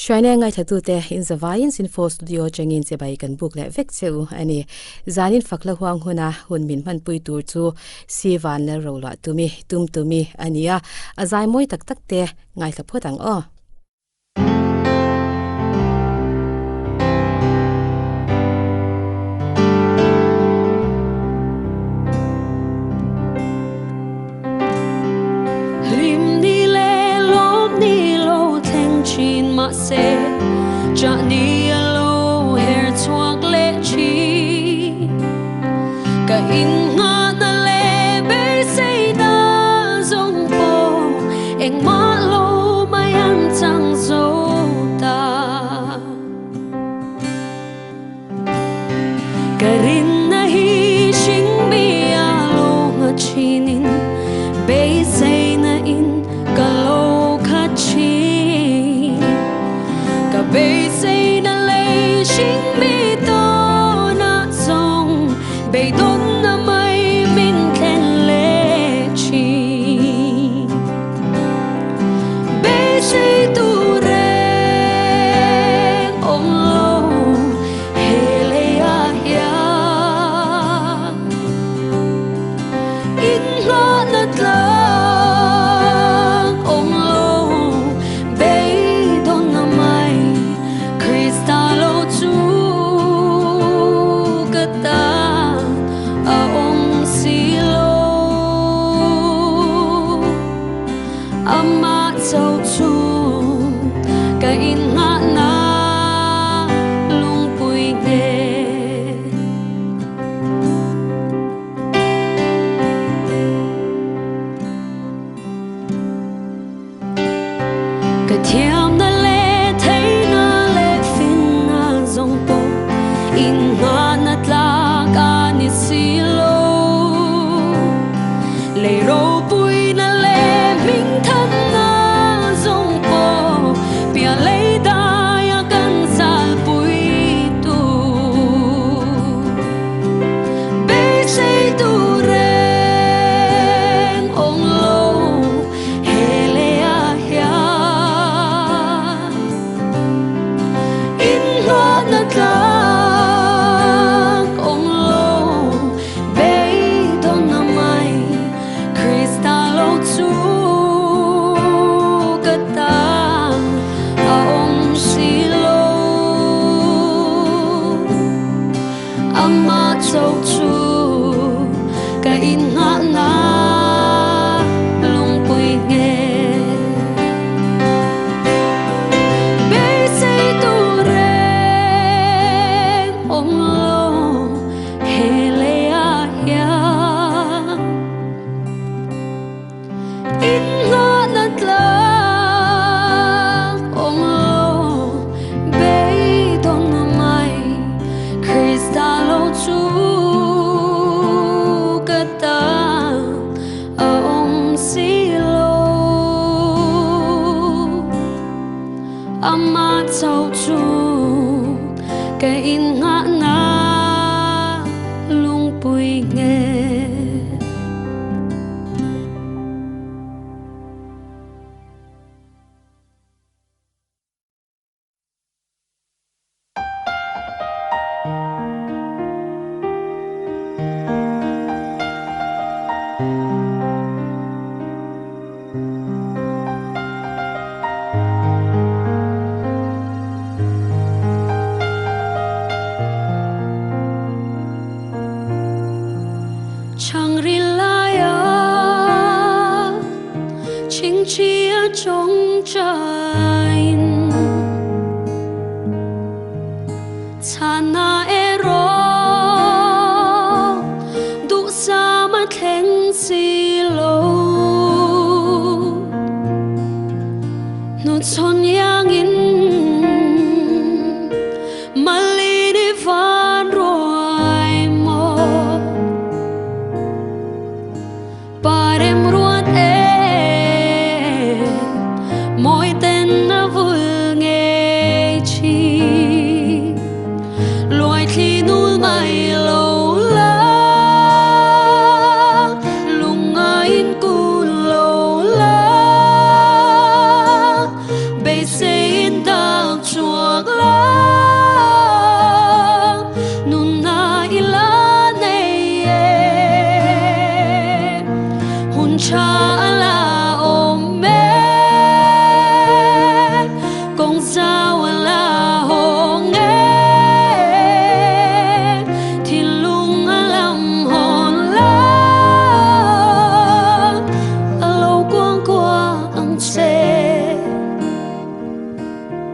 Hruaina ngaithlatute in zavaiin Sinfo Studio atangin chibai kan buk leh vek che u a ni. Zanin fakla huang huna hun min hmanpui tur chu Si Van Lalrola Tumi, Tum Tumi, a ni a, a zai mawi tak tak te ngaithla phawt ang aw. Hlim ni leh lawm ni lo thleng thin mahse chah ni a lo her chhuak leh thin. Ka innghahna leh beiseina zawng pawh engmah lo mai an chang zo ta. Ka rinna hi hringmi a lo ngha thinin beiseina in ka lo khat thin. Ka beiseina lei hringmi tawnah zawng beidawnna mai min thlen leh thin. Beisei tur reng awm lo he leiah hian inhlawhna tlang awm lo beidawnna mai Krista lo chu ka tan a awm si lo. Amah cho chu ka innghahna lungpui nge. Ka thiamna leh theihna leh finna zawng pawh innghahna tlak a ni si lo. Lei ropuina leh hmingthanna zawng pawh piah lei daia kan zalpui tur. Beisei tur reng awm lo he leiah hian inhlawhna tlang awm lo beidawnna mai Krista lo chu ka tan a awm si lo. Amah cho chu ka innghahna lungpui nge. Beisei tur reng awm lo he leiah hian inhlawhna tlang awm lo beidawnna mai Krista lo chu ka tan a awm si lo. Amah cho chu ka innghahna lungpui nge.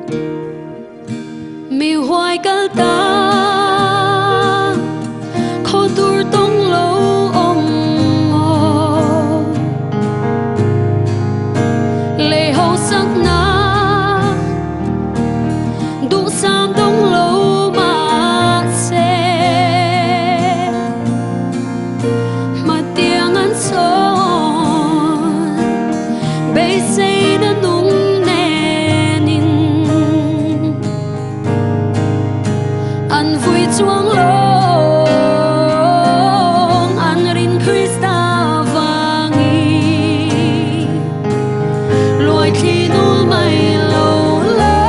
Mi huai kal ta khaw tur tawng lo awm maw Lei hausak na duhsam dawng lo mahse Hmatiang an sawn beiseina nung nenin an vui chuang lawng an rin Krista vangin luaithli nul mai lo la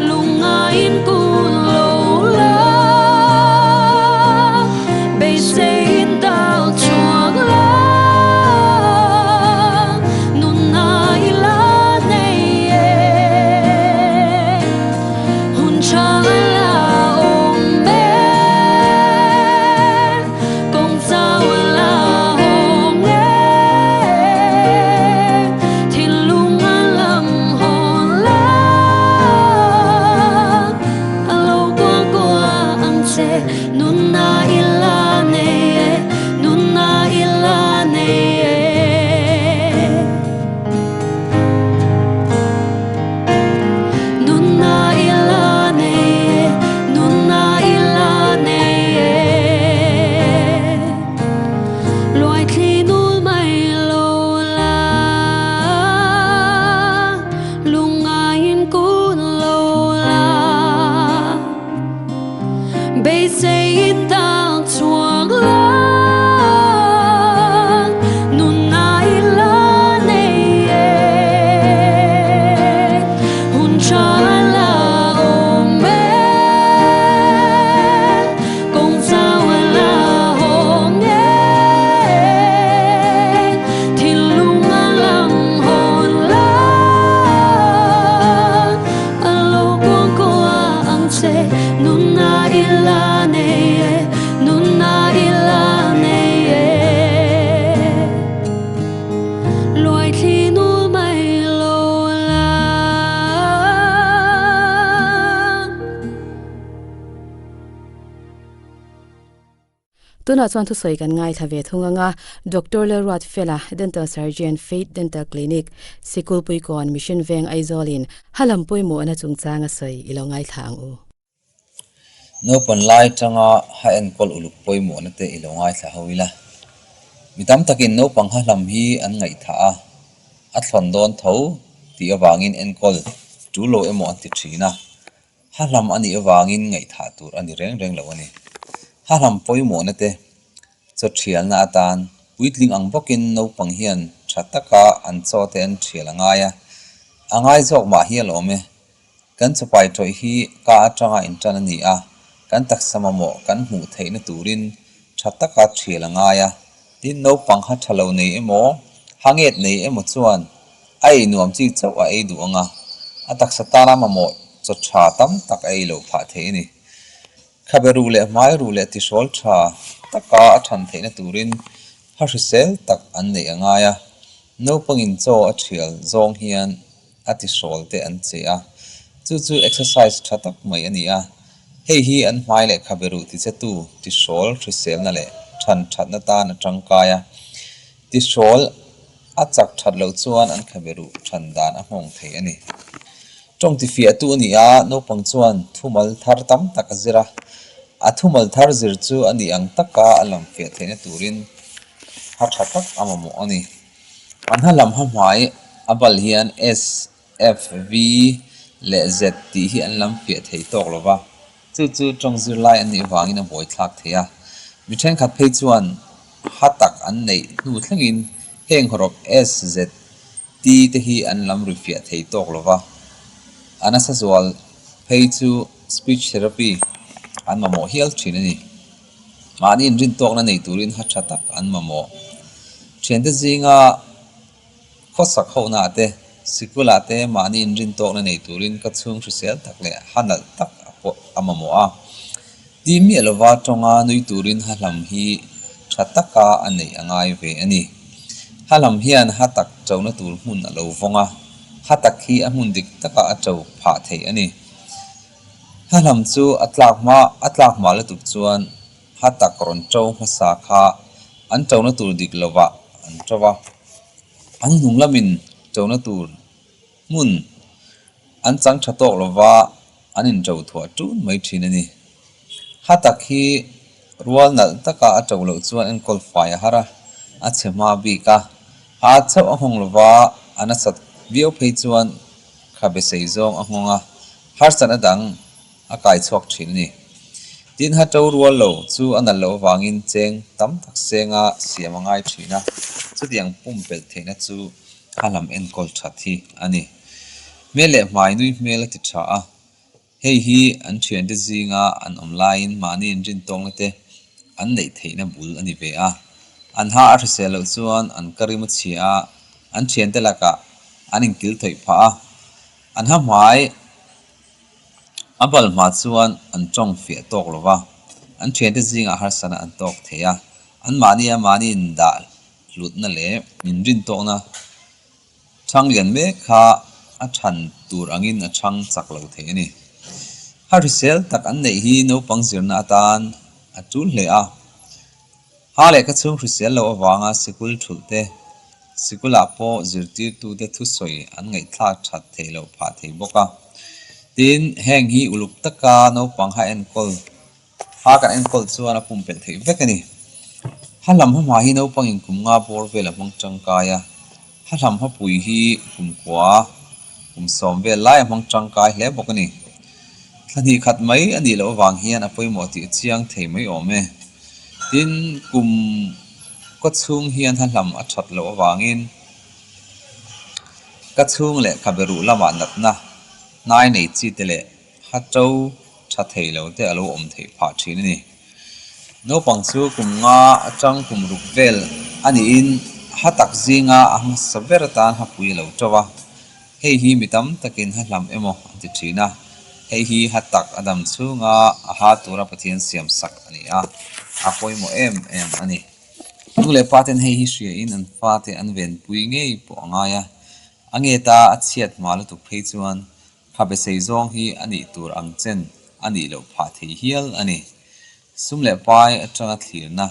Lungngain kun lo la Beiseiin dal chhuak la Nunna i la nei e Hun tha la awm e Kawng chau la hawng e Thinlung a lam hawn la A lo kual kual ang che Nunna i la nei e Nunna i la nei e Nunna i la nei e Nunna i la nei e Luaithli nul mai lo la Lungngain kun lo la Beiseiin tak chhuak la Nunna i la nei e Hun tha la awm e Kawng chau a la hawng e Thinlung a lang hawn la A lo kuang kuah ang che Nunna i la nei e Nunna i la nei e Luaithli nul mai lo la. Tunah chuan thusawi kan ngaithla ve thung anga Doctor Lalruatfela, Dental Surgeon, Faith Dental Clinic, Sikulpuikawn, Mission Veng, Aizawlin ha lam pawimawhna chungchang a sawi i lo ngaithla ang u. Naupan lai tanga ha enkawl uluk pawimawhna te i lo ngaithla ho ila. Mi tam takin naupang ha hlam hi an ngaihthah a, a thlawn dawn tho tih avangin enkawl tul lo emaw an ti thin a, ha hlam a nih avangin ngaihthah tur a ni reng reng lo a ni. Ha hlam pawimawhna te chaw thialna atan puitling ang bawkin naupang hian tha taka an chaw te an thial a ngai a, a ngai zawk mah hi a lawm e. Kan chapai tawih hi ka atanga intan a ni a, kan taksa mamawh kan hmuh theihna turin tha taka thial a ngai a. Tin, naupang ha tha lo nei emaw, ha nget nei emaw chuan a ei nuam chi chauh a ei duh ang a, a taksa tana mamawh chaw tha tam tak a ei loh phah thei a ni. Khabe ruh leh hmai ruh leh tihrawl tha taka a than theihna turin ha hrisel tak an neih a ngai a, naupangin chaw a thial zawng hian a tihrawl te an che a, chu chu exercise tha tak mai a ni a, hei hi an hmai leh khabe ruh tichetu tihrawl hriselna leh than thatna tan a tangkai a, tihrawl a chak that loh chuan an khabe ruh than dan a nghawng thei a ni. Tawng tifiahtu a ni a, naupang chuan thumal thar tam tak a zir a, a thumal thar zir chu a nih ang taka a lam fiah theihna turin ha tha tak a mamawh a ni. An ha lam ha hmai a bal hian S, F, V leh Z tih hi an lam fiah thei tawk lo va, chu chu tawng zirlai an nih vangin a buaithlak thei a. Mi thenkhat phei chuan ha tak an neih hnu thlengin heng hawrawp S, Z, T te hi an lam ri fiah thei tawk lo va, a nasa zual phei chu speech therapy an mamawh hial thin a ni. Mahni inrin tawkna nei turin ha tha tak an mamawh. Thiante zinga khawsak hohnaah te, sikulah te mahni inrin tawkna nei turin ka chhung hrisel tak leh ha nalh tak pawh a mamawh a. Ti miah lova tawnga nui turin ha hlam hi tha taka a neih a ngai ve a ni. Ha hlam hian ha tak chona tur hmun a lo vawng a, Ha tak hi a hmun dik takah a to phah thei a ni. Ha hlam chu a tlak hma a tlak hma lutuk chuan ha tak rawn to hmasa kha an tona tur dik lovah an to va. An hnung lamin tona tur hmun an chang tha tawk lova an into thuah tun mai thin a ni. Ha tak hi rual nalh taka a to loh chuan enkawl fai a har a, a chhe hma bik a. Ha chauh a nghawng lova a nasat viau phei chuan khabe sei zawng a nghawng a, harsatna dang a kai chhuak thin a ni. Tin, ha to rual lo chu a nalh loh avangin cheng tam tak senga siam a ngai thin a, chutiang pumpelh theihna chu ha lam enkawl that hi a ni. Hmel leh hmai nui hmel a ti tha a, hei hi an thiante zinga an awm laiin mahni inrintawkna te an neih theihna bul a ni ve a. An ha a hrisel loh chuan an ka rim a chhia a, an thiante lakah an inkil thawih phah a, an ha hmai A bal hma chuan an tawng fiah tawk lo va, an thiante zingah harsatna an tawk thei a, anmahnia mahni indah hlutna leh inrin tawkna chhang lian mek kha a than tur angin a chhang chak lo thei a ni. Ha hrisel tak an neih hi naupang zirna atan a tul hle a. Ha lehkha chhung hrisel loh avanga sikul thulh te, sikulah pawh zirtirtute thusawi an ngaihthlak that theih loh phah thei bawk a. Tin, heng hi uluk taka naupang ha enkawl, ha kan enkawl chuan a pumpelh theih vek a ni. Ha hlam hma hi naupangin kum nga bawr vel a hmang tangkai a, ha hlam hmapui hi kum kua, kum sawm vel lai a hmang tangkai hle bawk a ni. Thla hnih khat mai a nih loh avang hian a pawimawh tih a chiang thei mai awm e. Tin, kum kaw chhung hian ha hlam a that loh avangin ka chhung leh khabe ruh lamah natna hnai nei chi te leh ha to tha thei lo te a lo awm theih phah thin a ni. Naupang chu kum nga atang kum ruk vel a niin ha tak zinga a hmasa ber atan ha pui a lo to a. Hei hi mi tam takin ha hlam emaw an ti thin a, hei hi ha tak a dam chhunga a ha tura Pathian siam sak a ni a, a pawimawh em em a ni. Nu leh pa ten hei hi hriain an fate an venpui ngei pawh a ngai a, a ngeta a chhiat hma lutuk phei chuan khabe sei zawng hi a nih tur ang chen a nih loh phah thei hial a ni. Sum leh pai atanga thlirna.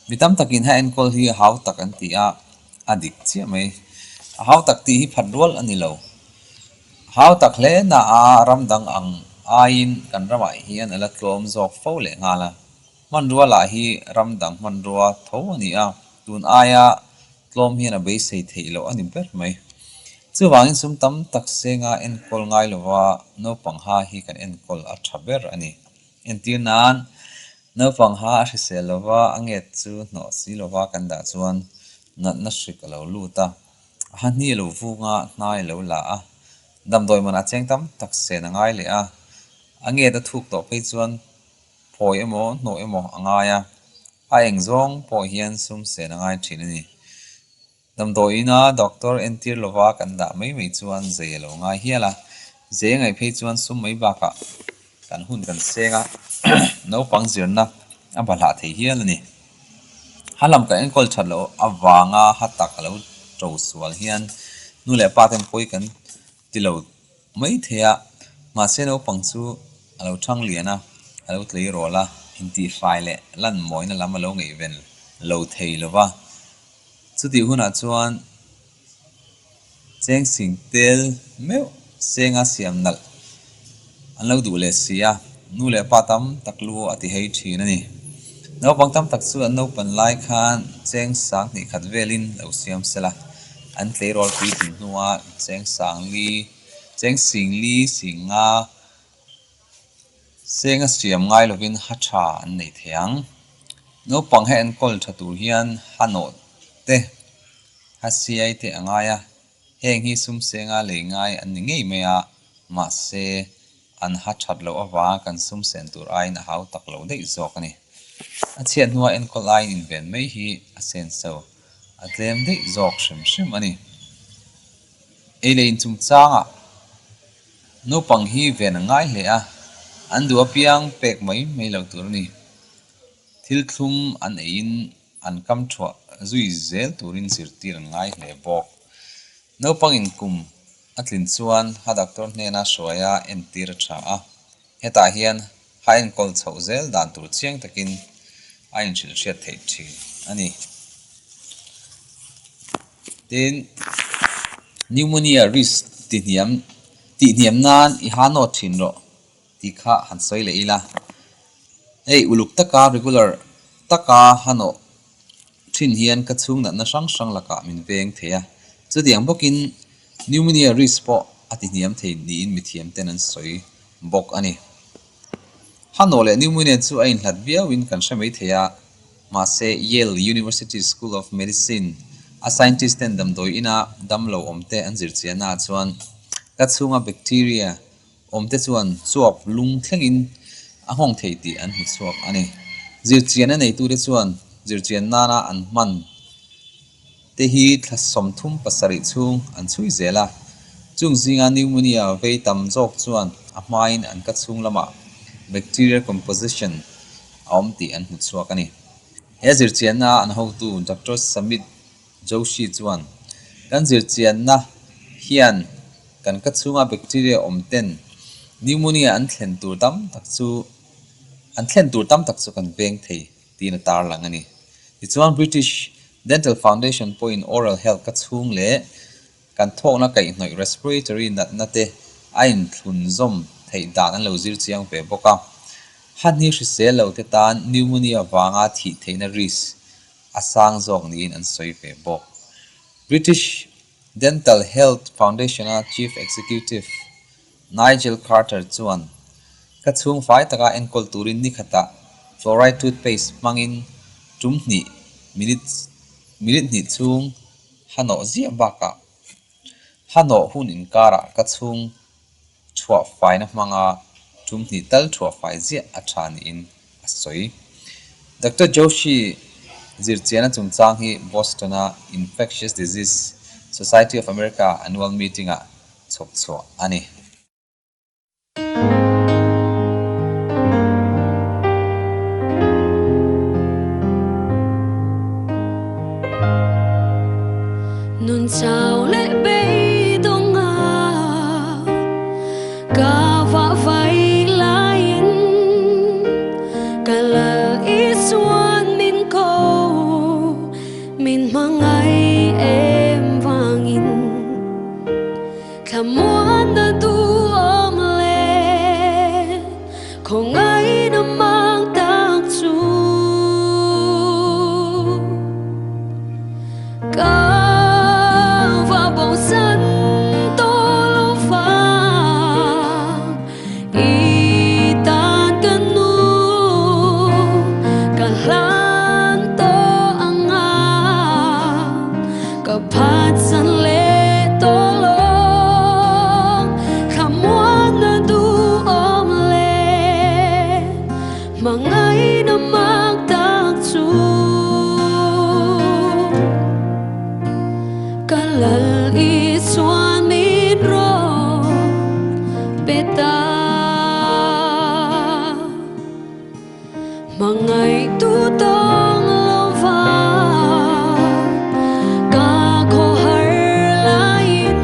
Mi tam takin ha enkawl hi a hau tak an ti a, a dik chiah mai. A hau tak tih hi phat rual a ni lo. A hau tak hle na a ram dang ang aiin kan ramah hian a la tlawm zawk fo leh nghal a. Hmanrua lah hi ram dang hmanrua tho a ni a, tun aia tlawm hian a beisei theih loh a ni ber mai. Chuvangin sum tam tak senga enkawl ngai lova naupang ha hi kan enkawl a tha ber a ni. Entir nan, naupang ha a hrisel lova a nget chu hnawh si lova kan dah chuan natna hrik a lo lut a, a ha hni a lo vung a, hnai a lo la a, damdawi man a cheng tam tak sen a ngai leh a, a nget a thuk tawh phei chuan phawi emaw hnawh emaw a ngai a, a eng zawng pawh hian sum sen a ngai thin a ni. Damdawiina doctor entir lova kan dah mai mai chuan zei a lo ngai hial a, zei a ngaih phei chuan sum mai bakah kan hun kan seng a, naupang zirna a bahlah thei hial a ni. Ha lam kan enkawl that loh avanga ha tak a lo to sual hian nu leh pa ten pawi kan ti lo mai thei a, mahse naupang chu a lo thang lian a, a lo tleirawl a, intihfai leh lan mawina lam a lo ngaihven lo thei lova. Chutih hunah chuan cheng sing tel meuh senga siam nalh an lo duh leh si a, nu leh pa tam tak lu a ti hei thin a ni. Naupang tam tak chu an naupan lai khan cheng sang hnih khat velin lo siam sela, an tleirawl puitling hnua cheng sang li, cheng sing li sing nga Senga siam ngai lovin ha tha an nei thei ang. Naupang he enkawl tha tur hian ha nawh te, ha siai te a ngai a, heng hi sum senga lei ngai an ni ngei mai a, mahse an ha that loh avanga kan sum sen tur aiin a hau tak lo daih zawk a ni. A chhiat hnua enkawl aiin inven mai hi a senso a tlem daih zawk hrim hrim a ni. Ei leh inchungchangah. Naupang hi ven a ngai hle a, an duh apiang pek mai mai lo tur a ni. Thil thlum an eiin an kam thuah zui zel turin zirtir an ngai hle bawk. Naupangin kum. a tlin chuan ha doctor hnena hruaia entir a tha a, hetah hian ha enkawl chhoh zel dan tur chiang takin a inhrilh hriat theih thin a ni. Tin, pneumonia risk tihniam tihhniam nan i ha nawt thin rawh tih kha han sawi leh ila. Hei uluk taka regular taka ha nawh thin hian ka chhung natna hrang hrang lakah min veng thei a. Chutiang bawkin pneumonia risk pawh a tihniam thei niin mithiam ten an sawi bawk a ni. Ha nawh leh pneumonia chu a inhlat viauin kan hre mai thei a, mahse Yale University School of Medicine a scientist ten damdawi ina damlo awmte an zirchiannaah chuan ka chhunga bacteria awmte chuan chuap lung thlengin a nghawng thei tih an hmu chhuak a ni. Zirchianna neitute chuan zirchian nana an hman te hi thla 37 chhung an chhui zel a, chung zinga pneumonia vei tam zawk chuan a hmain an ka chhung lamah bacteria composition a awm tih an hmu chhuak a ni. He zirchianna an hotu Doctor Samit Joshi chuan, Kan zirchianna hian kan ka chhunga bacteria awm ten pneumonia an thlen tur tam tak chu an thlen tur tam tak chu kan veng thei tiin a tarlang a ni. Tichuan British Dental Foundation pawhin oral health ka chhung leh kan thawkna kaihhnawih respiratory natna te a inthlun zawm theih dan an lo zir chiang ve bawk a. Hahni hrisel lo te tan pneumonia vanga thih theihna risk a sang zawk niin an sawi ve bawk. British Dental Health Foundation-a Chief Executive Nigel Carter chuan, Ka chhung fai taka enkawl turin ni khatah fluoride toothpaste hmangin tum hnih minute minute hnih chhung ha nawh ziah bakah ha nawh hun inkarah ka chhung chhuah faina hmanga tum hnih tal chhuah fai ziah a tha niin a sawi. Doctor Joshi zirchianna chungchang hi Boston-a Infectious Disease Society of America annual meeting-ah chhawp chhuah a ni. Nun chau leh beidawng a ka vah vai laiin ka lal Isuan min ko min hmangaih em vangin Thlamuanna duhawm leh khawngaihna mang tak chu ka va bosan tawh lo vang i tan ka nu ka hlan tawh ang a ka phatsan leh tawh lawng thlamuanna duhawm leh hmangaihna mak tak chu ka lal Isuan min rawn pe ta. Hmangaihtu tawng lo va ka khawhar laiin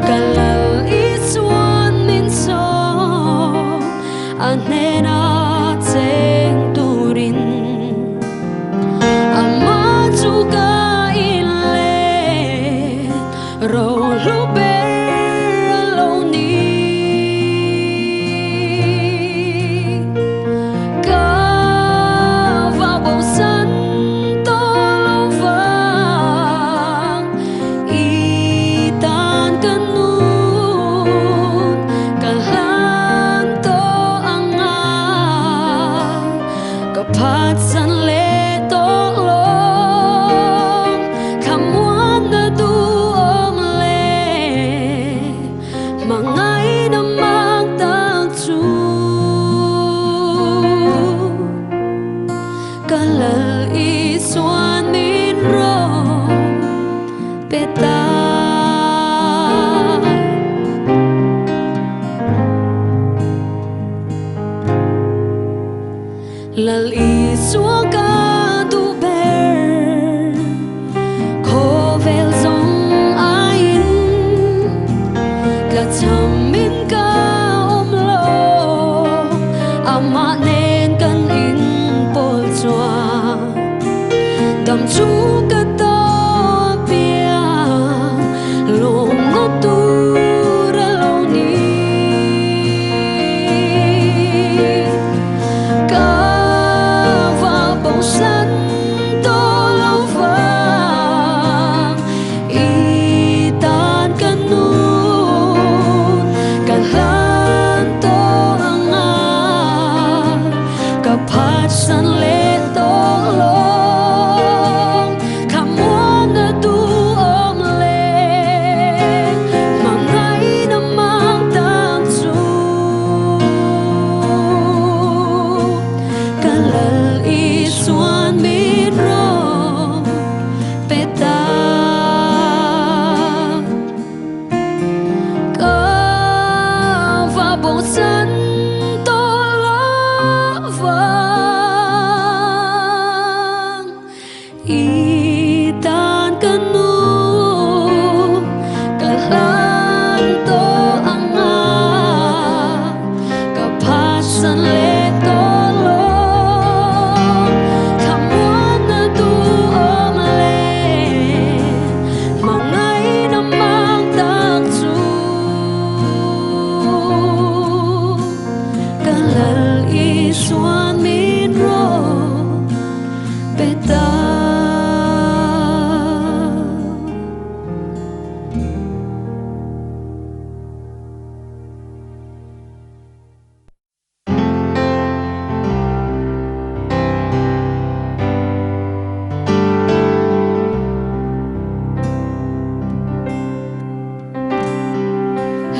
ka lal Isuan min sawm a hnenah cheng turin amah chu ka inlet rohlu ber a lo ni. Ka va bosan tawh lo vang i tan ka nun ka hlan tawh ang a ka phatsan leh tawh lawng thlamuanna duhawm leh hmangaihna mak tak chu ka lal Isuan min rawn pe ta. Lal Isua ka duh ber khawvel zawng aiin.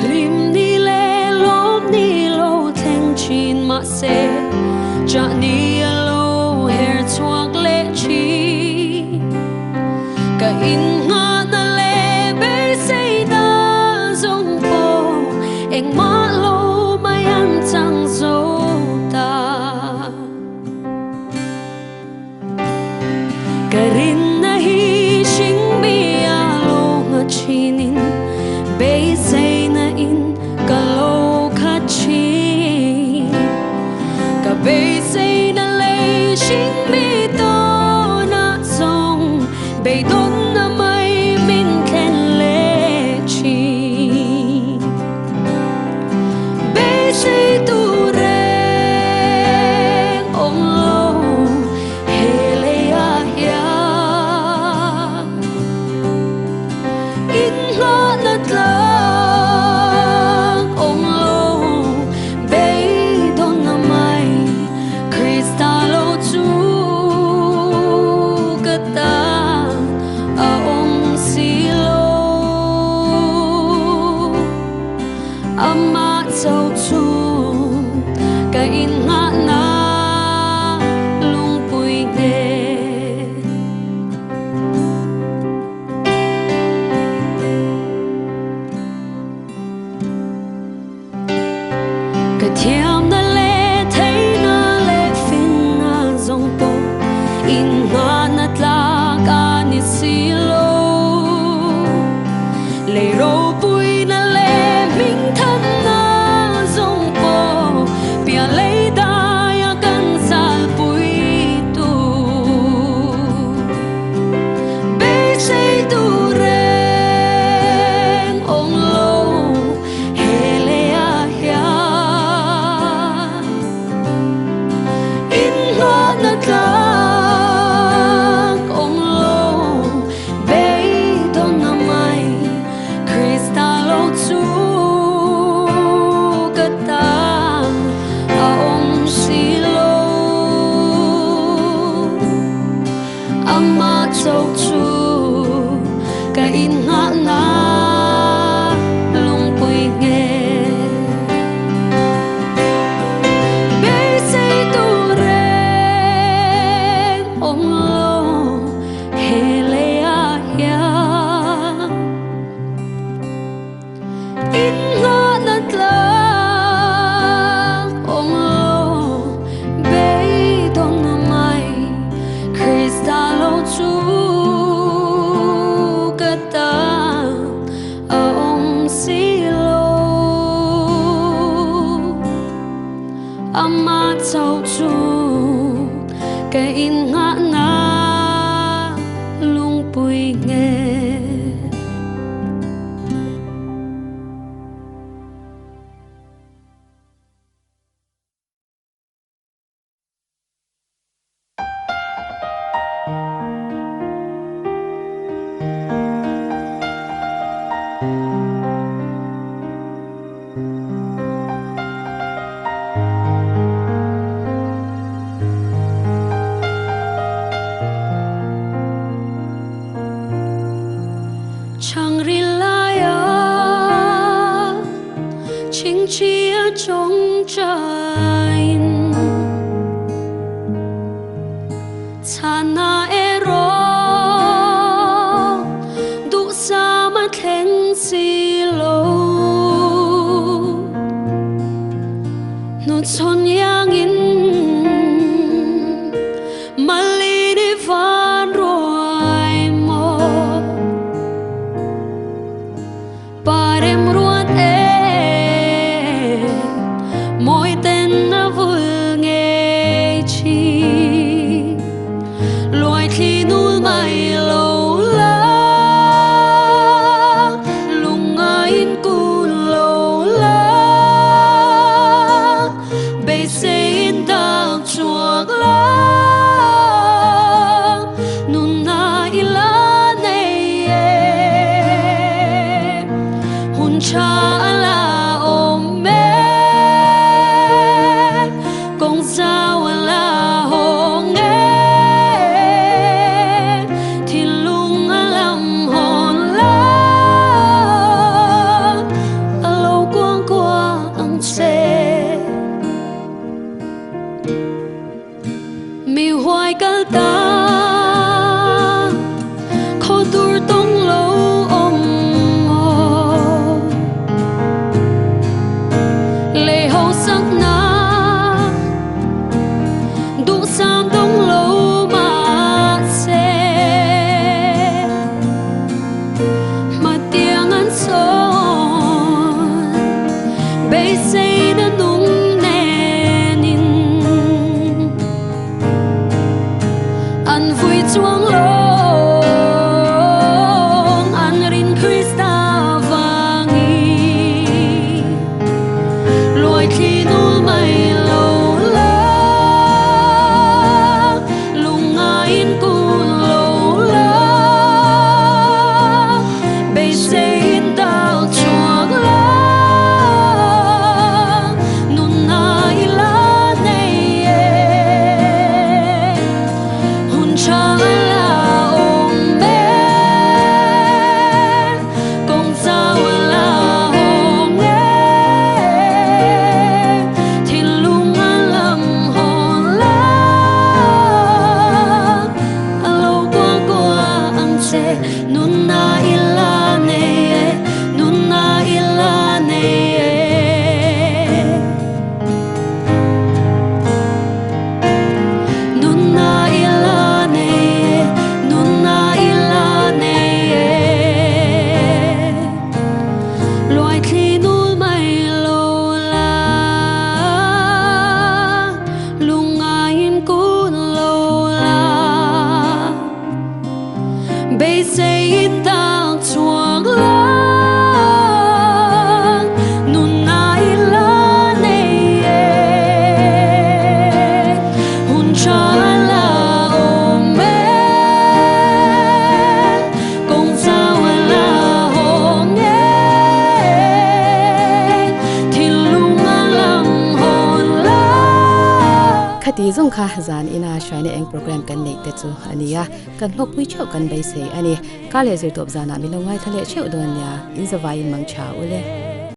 Hlim ni leh lawm ni lo thleng thin mahse chah ni a lo her chhuak leh thin. Ka innghahna leh beiseina zawng pawh engmah lo mai an chang zo ta. Ka rinna hi hringmi a lo ngha thinin beiseina in ka lo khat thin. Ka beiseina lei hringmi tawnah zawng beidawnna mai min thlen leh thin. Beisei tur reng awm lo he leiah hian inhlawhna tlang awm lo beidawnna mai Krista lo chu ka tan a awm si lo. Amah cho chu ka innghahna lungpui nge. Ka thiamna leh theihna leh finna zawng pawh innghahna tlak a ni si lo. Lei ropuina leh hmingthanna zawng pawh piah lei daia kan zalpui tur. Beisei tur reng awm lo he leiah hian inhlawhna tlak awm lo beidawnna mai Krista lo chu ka tan a awm si lo. Amah cho chu ka innghahna lungpui nge. Beisei tur reng awm lo he leiah hian inhlawhna tlak awm lo beidawnna mai Krista lo chu ka tan a awm si lo. Amah cho chu ka innghahna lungpui nge. Changrila chingchia chongchain chana ero du sama thleng si lo nu chon yang in malini van roi mo parem ruat e moi tên na vul nghe chi loài khi nul mai lâu la lung in cu lâu la bê se in dang chuak la nun na ila nei e hun cha la om me kong zau la hong e thiên lung lam hon la alo Uai thli nul mai lo la, lungaiin kun lo la, beiseiin tak chhuak la, nunna i la nei e, hun tha la awm e, kawng chau a la hawng e, thinlung a lang hawn la. Khati zawng kha zan ina hruaina eng program kan neih te chu a ni a, kan hlawkpui theuh kan beisei a ni. Ka leh zirtawp zanah min lo ngaithla leh theuh dawn nia, in zavaiin mang tha ule.